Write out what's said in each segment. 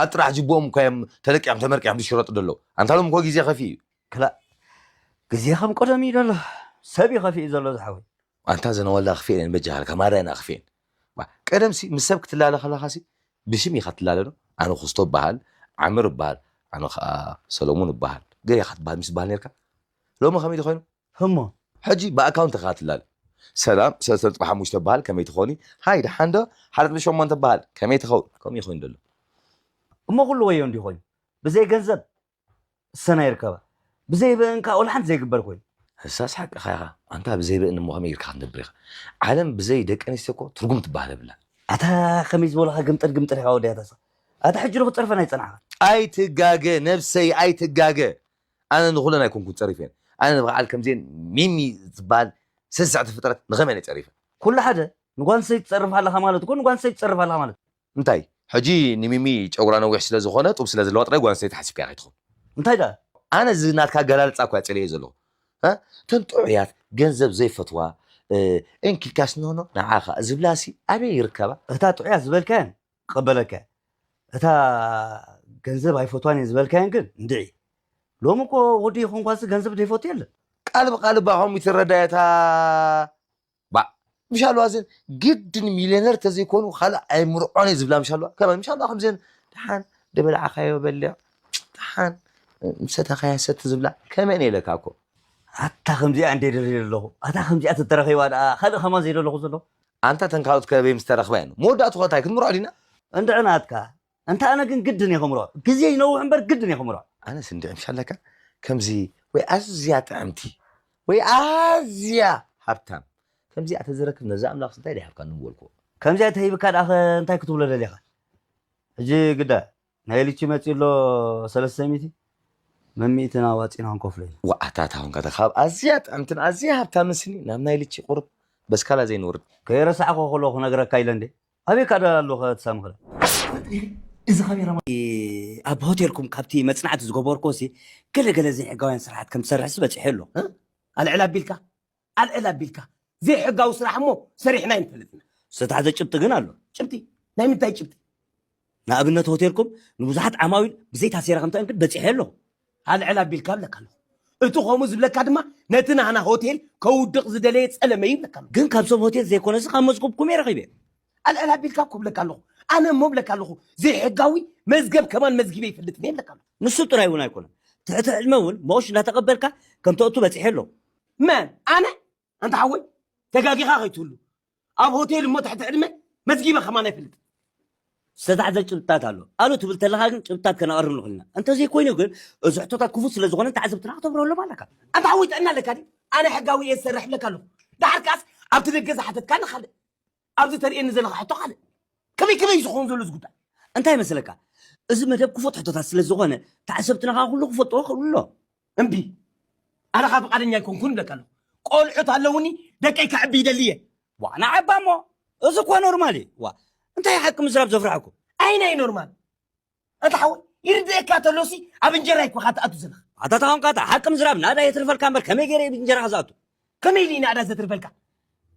ኣብ ጥራሕ ጅቦኦም እኳ እዮም ተለቂዖም ተመርቂዖም ዝሽረጡ ዘለዉ። ኣንታ ሎም እኮ ግዜ ከፊኡ እዩ። ክላእ፣ ግዜ ከም ቀደም እዩ ዘሎ። ሰብ እዩ ከፊኡ ዘሎ ዝሓወይ። ኣንታ ዘነወላ ክፍኤን እየን በጃኻል ከማራ ኢና ክፍኤን። ባ፣ ቀደም ሲ ምስ ሰብ ክትላለ ከለኻ ሲ ብሽም ኢኻ ትላለ ዶ? ኣነ ኩስቶ እበሃል፣ ዓምር እበሃል፣ ኣነ ከዓ ሰለሙን እበሃል። ገለ ኢኻ ትበሃል ምስ ዝበሃል ነርካ። ሎሚ ከመይ ኮይኑ? ህሞ ሕጂ ብኣካውንት ኢኻ ትላለ። ሰላም ሰለስተ ነጥቢ ሓሙሽተ በሃል ከመይ ትኾኒ? ሃይ ደሓን ዶ? ሓደ ነጥቢ ሸሞንተ በሃል ከመይ ትኸውን? ከምኡ ይኾይን ዘሎ። እሞ ኩሉ ወዮ እንዲ ኮይኑ ብዘይ ገንዘብ ሰና ይርከባ። ብዘይ ብእንካ ኦልሓንቲ ዘይግበር ኮይኑ። ህሳስ ሓቅኻ ኢኻ። ኣንታ ብዘይ ብእን እሞ ከመይ ኢልካ ክትነብር ኢኻ? ዓለም ብዘይ ደቂ ኣንስትዮ እኮ ትርጉም ትበሃል የብላን። ኣታ ከመይ ዝበሉኻ ግምጥል ግምጥል ኢኻ ወዲ ኣታሳ። ኣታ ሕጂ ዶ ክትጸርፈን ኣይጸናሕኻ? ኣይትጋገ ነብሰይ ኣይትጋገ። ኣነ ንኹለን ኣይኮንኩን ጸሪፈን። ኣነ ንበዓል ከምዚኤን ሚሚ ዝበሃል ሰስዕቲ ፍጥረት ንኸመይ እየ ጸሪፈ? ኩሉ ሓደ ንጓል ኣንስተይቲ ትጸርፍ ኣለኻ ማለት እኮ ንጓል ኣንስተይቲ ትጸርፍ ኣለኻ ማለት። እንታይ ሕጂ ንሚሚ ጨጉራ ነዊሕ ስለ ዝኾነ ጡብ ስለ ዘለዋ ጥራይ ጓል ኣንስተይቲ ሓሲብካያ ከይትኸውን። እንታይ ደኣ? ኣነ እዚ ናትካ ኣገላልጻ እኮ እየ ጸሊኤ ዘለኹ። እ? እተን ጥዑያት ገንዘብ ዘይፈትዋ እ፣ እንኪልካስ ኖኖ ንዓኻ ዝብላሲ ኣበይ ይርከባ? እታ ጥዑያት ዝበልካየን ክቕበለካ እየ። እታ ገንዘብ ኣይፈትዋን እየ ዝበልካየን ግን እንድዒ። ሎሚ እኮ ወዲ ይኹን ጓልሲ ገንዘብ ዘይፈቱ የለን። ቃል ብቃል እባ ከምኡ ይትረዳየታ። ባዕ ምሻልዋ ዘን ግድን ሚልዮነር ተዘይኮኑ ካልእ ኣይምርዖን እየ ዝብላ ምሻልዋ ከመን ምሻልዋ ከምዘን ደሓን ደበላዕኻዮ በልዕ ደሓን ምሰተኻያ ሰቲ ዝብላ ከመን የለካ እኮ። ኣታ ከምዚኣ እንደ ደልየ ኣለኹ ኣታ ከምዚኣ ተተረኺባ ደኣ ካልእ ከማን ዘይደለኹ ዘለኹ። ኣንታ ተን ካልኦት ከበይ ምስ ተረኽባ እየን መወዳእቱ ከ እንታይ ክትምርዖ ዲና? እንድዒ ናትካ እንተ ኣነ ግን ግድን እየ ክምርዖ ግዜ ይነውሕ እምበር ግድን እየ ክምርዖ። ኣነስ እንድዒ ምሻለካ ከምዚ ወይ ኣዝያ ጥዕምቲ ወይ ኣዝያ ሃብታም ከምዚኣ ተዝረክብ ነዚ ኣምላኽስ እንታይ ድዩ ይሃብካ ንምበልክዎ። ከምዚኣ ተሂብካ ደኣ ከ እንታይ ክትብሎ ደሊኻ? ሕጂ ግዳ ናይ ልቺ መጺኡ ኣሎ ሰለስተ ሚእቲ መሚእትና ዋጺና ክንከፍሎ ኢና። ዋእ ኣታ እታ ኾንካ እታ ካብ ኣዝያ ጥዕምትን ኣዝያ ሃብታምን ስኒ ናብ ናይ ልቺ ቁሩብ በስካላ ዘይንወርድ። ከይረሳዕኩ ከሎ ክነግረካ ኢለ እንዴ ኣበይ ካዳ ኣሎ ከትሳምኽለ። እዚ ካሜራ ኣብ ሆቴልኩም ካብቲ መጽናዕቲ ዝገበርኮ ሲ ገለገለ ዘይሕጋውያን ስርሓት ከም ትሰርሕስ በጺሐ ኣሎ። ኣልዕል ኣቢልካ ኣልዕል ኣቢልካ ዘይሕጋዊ ስራሕ እሞ ሰሪሕና ይንፈልጥና። ዝተታሕዘ ጭብጢ ግን ኣሎ። ጭብጢ ናይ ምንታይ ጭብጢ? ንኣብነት ሆቴልኩም ንብዙሓት ዓማዊል ብዘይ ታሴራ ከም ተእንግድ በጺሐ ኣለኹ። ኣልዕል ኣቢልካ እብለካ ኣለኹ። እቲ ከምኡ ዝብለካ ድማ ነቲ ናህና ሆቴል ከውድቕ ዝደለየ ጸለመ እዩ ይብለካ ኣለኹ። ግን ካብ ሰብ ሆቴል ዘይኮነሲ ካብ መዝገብኩም እየ ረኺበ። ኣልዕል ኣቢልካ እኮ እብለካ ኣለኹ። ኣነ እሞ እብለካ ኣለኹ ዘይሕጋዊ መዝገብ ከማን መዝጊበ ይፈልጥን እየ እብለካ ኣለኹ። ንሱ ጥራይ እውን ኣይኮነን። ትሕቲ ዕድመ እውን መቑሽ እንዳተቐበልካ ከም ተእቱ በጺሐ ኣለኹ። መን ኣነ? ኣንታ ሓወይ ተጋጊኻ ከይትህሉ ኣብ ሆቴል እሞ ትሕቲ ዕድመ መዝጊበ ከማን ኣይፈልጥን። ዝተታሕዘ ጭብጥታት ኣሎ ኣሉ ትብል ተለኻ ግን ጭብጥታት ከነቕርብ ንኽእል ኢና። እንተዘይኮይኑ ግን እዚ ሕቶታት ክፉት ስለ ዝኾነ ንተዓዘብትና ክተብርሀሎም ኣለካ። ኣንታ ሓወይ ጥዕና ኣለካ ድዩ? ኣነ ሕጋዊ እየ ዝሰርሕ እብለካ ኣለኹ። ደሓር ከኣስ ኣብቲ ደገ ዝሓተትካኒ ካልእ ኣብዚ ተርእየኒ ዘለኻ ሕቶ ካልእ። ከመይ ከመይ እዩ ዝኸውን ዘሎ እዚ ጉዳይ? እንታይ ይመስለካ? እዚ መደብ ክፉት ሕቶታት ስለ ዝኾነ ተዓዘብትና ከዓ ኩሉ ክፈልጥዎ ክኽእሉ ኣሎ። እምቢ ኣነ ኸዓ ፍቓደኛ ኣይኮንኩን እብለካ ኣለኹ። ቆልዑት ኣለውኒ ደቀይ ከዕቢ ይደሊ እየ። ዋ ንዓባ እሞ እዚ እኳ ኖርማል እዩ። ዋ እንታይ ሓቂ ምዝራብ ዘፍርሐኩም? ኣይ ናይ ኖርማል ኣታ ሓወይ ይርድእካ ተሎሲ ኣብ እንጀራ ይኮኻ ትኣቱ ዘለኻ። ኣታ ተኾንካ እታ ሓቂ ምዝራብ ናዳ የትርፈልካ እምበር ከመይ ገይረ ብእንጀራኻ ዝኣቱ? ከመይ ኢሉ እዩ ናዳ ዘትርፈልካ?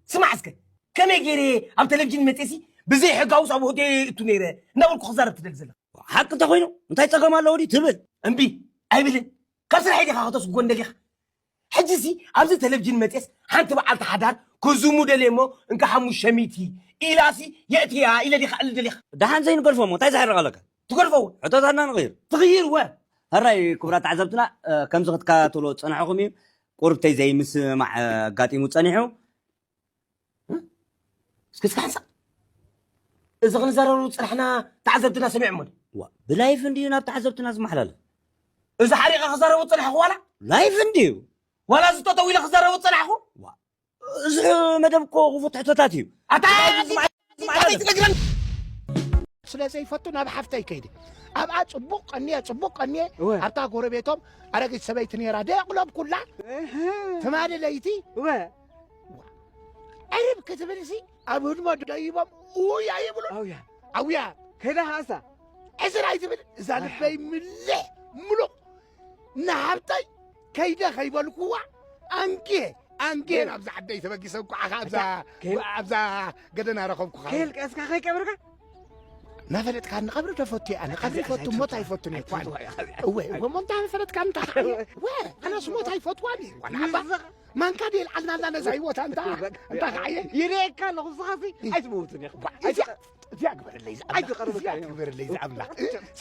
ስማዕ እስከ ከመይ ገይረ ኣብ ቴሌቪዥን መፅእሲ ብዘይ ሕጋውስ ኣብ ሆቴል ይእቱ ነይረ እንዳበልኩ ክዛረብ ትደሊ ዘለኻ? ሓቂ እንተኮይኑ እንታይ ፀገም ኣለዎ ድዩ ትብል? እምቢ ኣይብልን። ካብ ስራሕ ዲኻ ከተስጎ እንደሊኻ? ሕጂሲ ኣብዚ ቴሌቪዥን መፅስ ሓንቲ በዓልቲ ሓዳር ክዝሙ ደልየ እሞ እንካ ሓሙሽተ ሚእቲ ኢላሲ የእትያ ኢለ ዲኻ ዕል ደሊኻ? ደሓን ዘይንገድፎ እሞ እንታይ ዘሕርቕ ኣለካ? ትገድፎ እውን ሕቶታትና ንቕይር። ትቕይር ወ? ሕራይ ክቡራት ተዓዘብትና ከምዚ ክትከታተሎ ዝፀናሕኹም እዩ። ቁርብተይ ዘይምስምማዕ ኣጋጢሙ ፀኒሑ እስኪ እስኪ ሓንሳእ እዚ ክንዛረቡ ዝፀናሕና ተዓዘብትና ሰሚዖሞ ድዩ? ዋ ብላይፍ እንድዩ ናብ ተዓዘብትና ዝመሓላለፍ። እዚ ሓሪቐ ክዛረቡ ዝፀናሕኹ ዋላ ላይፍ እንድዩ። ዋላ እዚ ጠጠው ኢለ ክዛረቡ ዝፀናሕኹ? ዋ እዚ መደብ እኮ ክፉት ሕቶታት እዩ። ኣታ ስለ ዘይፈቱ ናብ ሓፍተይ ከይደ ኣብኣ ፅቡቅ ቀንየ ፅቡቅ ቀንየ ኣብታ ጎረቤቶም ኣረጊት ሰበይቲ ነይራ ደየቕለብኩላ ትማሊ ለይቲ ዕርብ ክትብል ሲ ኣብ ህድሞ ደይቦም ውያ ይብሉ ኣውያ ኣውያ ከይዳ ኸኣሳ ዕስር ኣይትብል እዛ ልበይ ምልሕ ምሉቕ ንሃብተይ ከይደ ከይበልኩዋ ኣንግየ ኣንግየ ናብዛ ዓደይ ተበጊሰ እንኳዓኻ ኣብዛ ኣብዛ ገደና ረኸብኩኻ ከይልቀስካ ከይቀብርካ እናፈለጥካኒ ቀብሪ ደፈቱ እየ ኣነ። ቀብሪ ይፈቱ ሞት ኣይፈቱን እየ እኳ። እወ፣ እወ፣ እሞ እንታይ ፈለጥካኒ እንታይ? እወ፣ ኣነስ ሞት ኣይፈትዋን እየ። ዋላ ሓባ ማንካ ድየ ልዓልና ኣላ ነዛ ህይወታ እንታ፣ እንታ ከዓየ? ይርእየካ ኣለኹ፣ ንስኻሲ ኣይትመውትን ኢኻ። ዋ፣ እዚኣ፣ እዚኣ ግበረለይ ዝኣምላኽ። ኣይትቐርብ እዚኣ እዚኣ። ግበረለይ ዝኣምላኽ።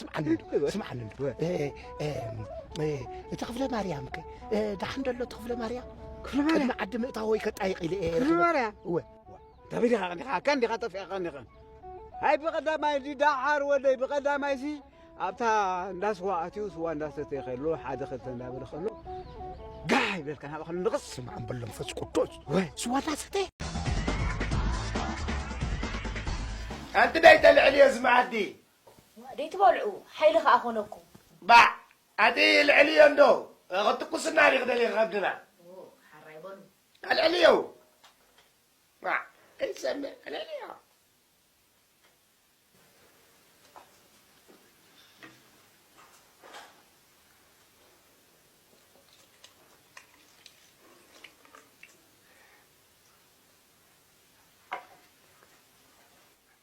ስምዓኒ እንዶ፣ እወ። ስምዓኒ እንዶ። እወ። እ፣ እ፣ እ፣ እቲ ክፍለ ማርያም ከ፣ እ፣ ደሓን ደሎ እቲ ክፍለ ማርያም? ክፍለ ማርያም? ቅድሚ ዓዲ ምእታወይ ከጣይቕ ኢለ እየ ክፍለ ረኺበ። ማርያም? እወ። ተቢልኻ ቀኒኻ፣ ኣካ እንዲኻ ጠፊእኻ ቀኒኻ። ኣይ ብቐዳማይ እዚ ደሓር ወደይ፣ ብቐዳማይ እዚ ኣብታ እንዳ ስዋ ኣትዩ፣ ስዋ እንዳሰተየ ከሎ፣ ሓደ ክልተ እንዳበለ ከሎ፣ ጋሕ ይብለልካ፣ ናብኣ ከሎ ንቕስ። ስማዕ እምበሎ መንፈስ ቅዱስ። ወይ። ስዋ እንዳሰተየ። ኣንቲ ደይ ተልዕልዮ እዚ መኣዲ። ደይትበልዑ፣ ሓይሊ ከኣ ኮነኩም። ባዕ፣ ኣቲ ልዕልዮ እንዶ፣ ክትኩስና ዲኺ ደሊኺ ከብድና? ኦ፣ ሓራይ በሉ። ኣልዕልዮ። ዋ፣ ከይሰምዕ፣ ዕለልዮ።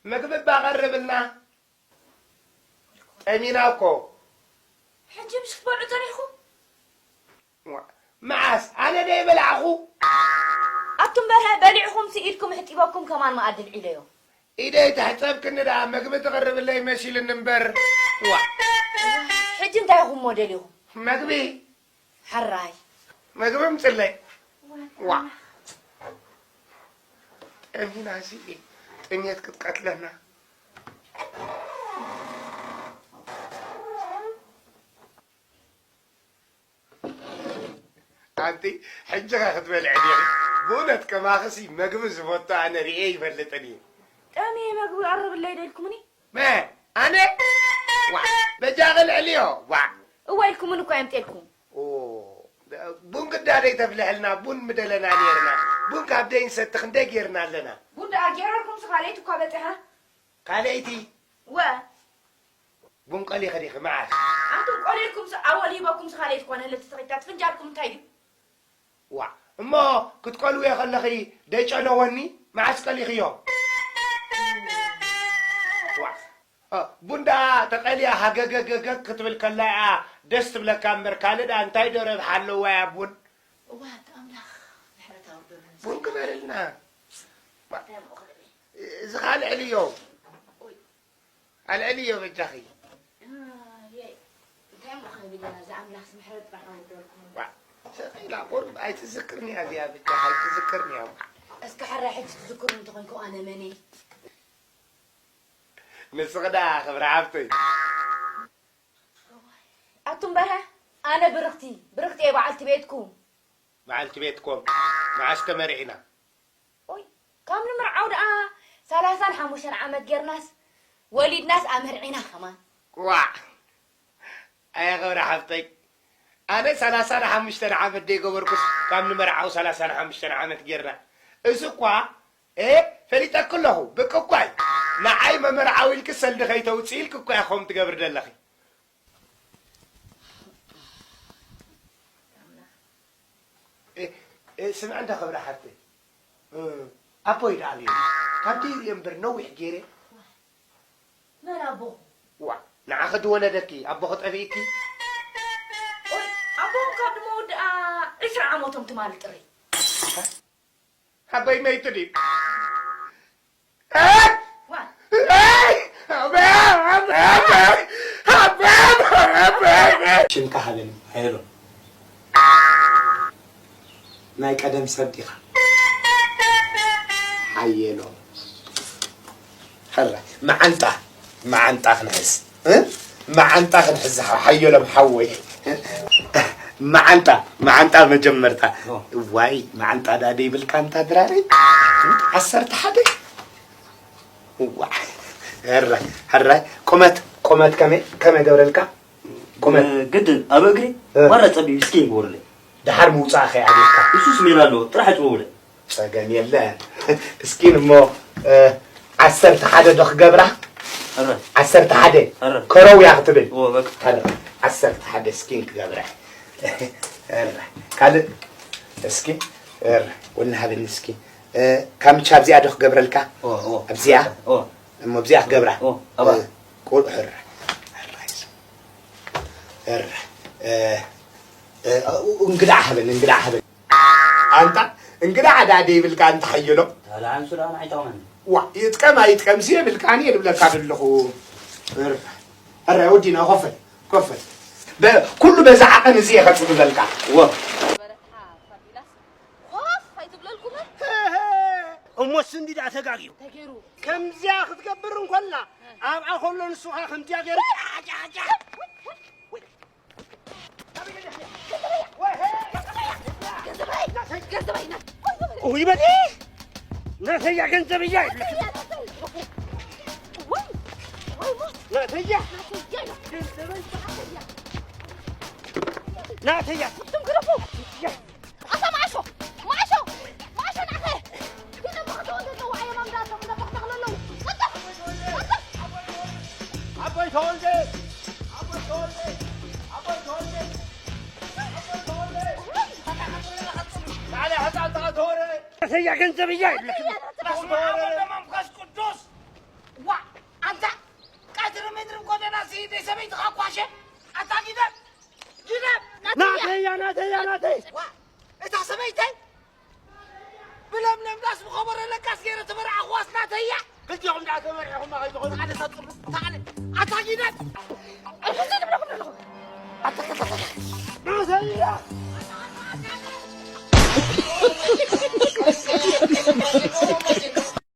ምግቢ እባ ቀርብልና። ጠሚና እኮ። ሕጂ ምሽ ክትበልዑ ጸኒሕኩም? ዋ፣ መዓስ? ኣነ ደይ በላዕኹ? ኣቱም በርሀ በሊዕኹም ሲ ኢድኩም ሕጢበኩም ከማን መኣዲ ልዒለዮ። ኢደይ ተሕጸብክኒ ደኣ መግቢ ትቕርብለይ መሲልኒ እምበር። ዋ። ሕጂ እንታይ ኢኹም እሞ ደሊኹም? መግቢ። ሕራይ። መግቢ ምጽለይ። ዋ። ጠሚና ሲ ጥሜት ክትቀትለና። ኣንቲ ሕጂ ኸ ክትበልዒ ዲኺ? ብእውነት ከማኽሲ መግቢ ዝፈቱ ኣነ ርእየ ይፈልጥን እየ። ጠምየ መግቢ ቀርብለይ ዶ ኢልኩምኒ? መ? ኣነ? ዋዕ! በጃኺ ልዕልዮ! ዋዕ! እወ ኢልኩምኒ እኮ የምጤልኩም። ኦ፣ ቡን ግዳ ደይተፍልሕልና፣ ቡን ምደለና ኔርና። ቡን ካብ ደይንሰቲ ክንደይ ጌርና ኣለና። ቡን ደኣ ጌረልኩምሲ ካልኣይቲ እኳ በጺሓ። ካልኣይቲ? እወ። ቡን ቀሊኺ ዲኺ መዓስ? ኣንቱም ቆሊልኩምሲ ኣወል ሂበኩምሲ ካልኣይቲ እኳ ንህልቲ ተኺታት ፍንጃልኩም እንታይ ድዩ? ዋዕ፣ እሞ ክትቆልውዮ ከለኺ ደይጨነወኒ? መዓስ ቀሊኽዮ? ዋዕ፣ እ፣ ቡን ደኣ ተቐልያ ሃገገገገግ ክትብል ከላ እያ ደስ ትብለካ እምበር፣ ካልእ ደኣ እንታይ ዶ ረብሓ ኣለዋ እያ ቡን? እዋት ኣምላኽ ምሕረት ኣውርደሉ። ቡን ግበርልና። እንታይ እሞ ክብል? እዚ ካልእ ዕልዮ። ኦይ። ኣልዕልዮ በጃኺ። ኣየ፣ እንታይ እሞ ክንብል ኢና፣ እዚ ኣምላኽስ ምሕረት ጥራሕ ኣውርደልኩም። ዋ፣ ስቕ ኢላ ቁሩብ ኣይትዝክርንያ እዚኣ በጃኻ ኣይትዝክርንያ። እስከ ሕራይ ሕጂ ትዝክሩ እንተኾይንኩም ኣነ መን እየ? ንስኺ ደኣ ክብሪ ሓፍተይ። ኣቱም በርሀ፣ ኣነ ብርኽቲ፣ ብርኽቲ እየ በዓልቲ ቤትኩም። በዓልቲ ቤትኩም መዓስ ተመርዒና? ኦይ፣ ካብ ንምርዓው ደኣ ሰላሳን ሓሙሽተን ዓመት ጌርናስ፣ ወሊድናስ ኣመርዒና ከማን። ዋዕ! ኣየ ኽብሪ ሓፍተይ፣ ኣነ ሰላሳን ሓሙሽተን ዓመት ደይገበርኩስ፣ ካብ ንምርዓው ሰላሳን ሓሙሽተን ዓመት ጌርና። እዚ እኳ፣ እ፣ ፈሊጠኪ ኣለኹ፣ ብቂ እኳ እዩ። ንዓይ መመርዓዊ ኢልኪ ሰልዲ ከይተውፅኢ ኢልኪ እኳ ኢኹም ትገብሪ ዘለኺ። እ፣ እ፣ ስምዒ እንዳ ክብሪ ሓፍተይ። እ፣ ኣቦይ ደኣ ኣበይ ኣሎ? ካብ ደይሪኦ እምበር ነዊሕ ገይረ። መን ኣቦኹም? ዋ፣ ንዓኺ ዝወለደኪ ኣቦኺ ጠፊእኪ? ኦይ፣ ኣቦኹም ካብ ዝመውት ደኣ ዒስራ ዓመቶም ትማሊ ጥሪ። ኣቦይ መይቱ ድዩ? ሽምካ ሃበኒ። ሃየሎ። ናይ ቀደም ሰብ ዲኻ? ሓየሎ። ሕራይ፣ መዓንጣ፣ መዓንጣ ክንሕዝ። እ? መዓንጣ ክንሕዝ፣ ሓየሎም ሓወይ። መዓንጣ፣ መዓንጣ መጀመርታ። ኦ። ዋይ፣ መዓንጣ ዳ ደይብልካ እንታ ድራረይ? ዓሰርተ ሓደ? እዋ። ሕራይ፣ ሕራይ። ቁመት፣ ቁመት ከመይ፣ ከመይ ገብረልካ? ቁመት። እ፣ ግድን፣ ኣብ እግሪ እ። ዋላ ጸቢብ እስኪ ይግበሩለይ። ደሓር ምውጻእ ከይኣልየካ። እሱስ ሜላ ኣለዎ፣ ጥራሕ ዕጽውውለይ። ጸገም የለን። እስኪን እሞ፣ እ፣ ዓሰርተ ሓደ ዶ ክገብራ? ሕራይ። ዓሰርተ ሓደ። ሕራይ። ከረው እያ ክትብል። እዎ፣ በቃ። ሕራይ። ዓሰርተ ሓደ እስኪን ክገብራ። ሕራይ። ካልእ እስኪ፣ ሕራይ። ወናሃብኒ እስኪ። እ፣ ካምቻ ኣብዚኣ ዶ ክገብረልካ? እዎ፣ እዎ። ኣብዚኣ? እዎ። እሞ ኣብዚኣ ክገብራ? እዎ፣ ኣብኣ። እ፣ ቆልዑ ሕረ፣ ሕረ ኣይዞ። ሕረ፣ እ፣ እ፣ እንግዳ ሓበን፣ እንግዳ ሓበን። ኣንታ እንግዳ ሓዳ ደይብልካ ኣንታ ሓየሎ። ኣላ ኣንሱ ደኣ ንዓይ ጠቕመኒ። ዋ፣ ይጥቀም ኣይጥቀም ሲ የብልካን እየ ዝብለካ ዘለኹ። ሕረ፣ ሕረ፣ ወዲና ኮፈል፣ ኮፈል። በ-፣ ኩሉ በዛ ዓቐን እዚ እየ ከጽብበልካ። ወ። በረትሓ ፋቢላስ ኮፍ ኣይትብለልኩምን? እሞ ስንዲ ደኣ ተጋግዩ። ተገይሩ። ከምዚኣ ክትገብር እንኮላ፣ ኣብኣ ከሎ ንሱ ኸኣ ከምዚኣ ገይሩ። ገንዘበይ! ገንዘበይ! ናተይ! ገንዘበይ! ናተይ! ውይ በሊ! ናተያ ገንዘብያ! ናተያ! ናተያ! ወይ! ወይ ሞት! ናተያ! ናተያ! ገንዘበይ! ናተያ! ናተያ! ትም ግረፉ! ኣታ ማዕሾ! ማዕሾ! ማዕሾ ናተ! ግን እሞ ከተወልደ ጸዋዕ እዮም ኣምዳቶም እንዳ ተኽተኽሉ ኣለዉ። ቀልጠፍ! ቀልጠፍ! ኣቦይ ተወልደ! ኣቦይ ተወልደ! ኣቦይ ተወልደ! ኣቦይ ተወልደ! ናዕላ ሕፃን ተቐተወረ! ናተያ ገንዘብ እያ ይብለክ። ናተያ ገንዘብ እያ። በስመ ኣብ ወወልድ ወመንፈስ ቅዱስ! ዋ! ኣንታ ቀትሪ ምድሪ ጎደና ሲኢደ ሰበይትኻ ኳሸ! ኣታ ጊደር! ጊደር! ናተያ፣ ናተያ፣ ናተይ! ዋ! እታ ሰበይተይ ብለምለም ዳስ ብኸበሮ ለቃስ ገይረ ተመርዓኹዋስ ናተያ! ክልቲኹም ደኣ ተመርዒኹማ ከይትኾኑ ኣነ ሳጥሩ ተዓለ! ኣታ ጊደር! እርግጥ ንብለኹም ዘለኹ! ኣታ ናተያ!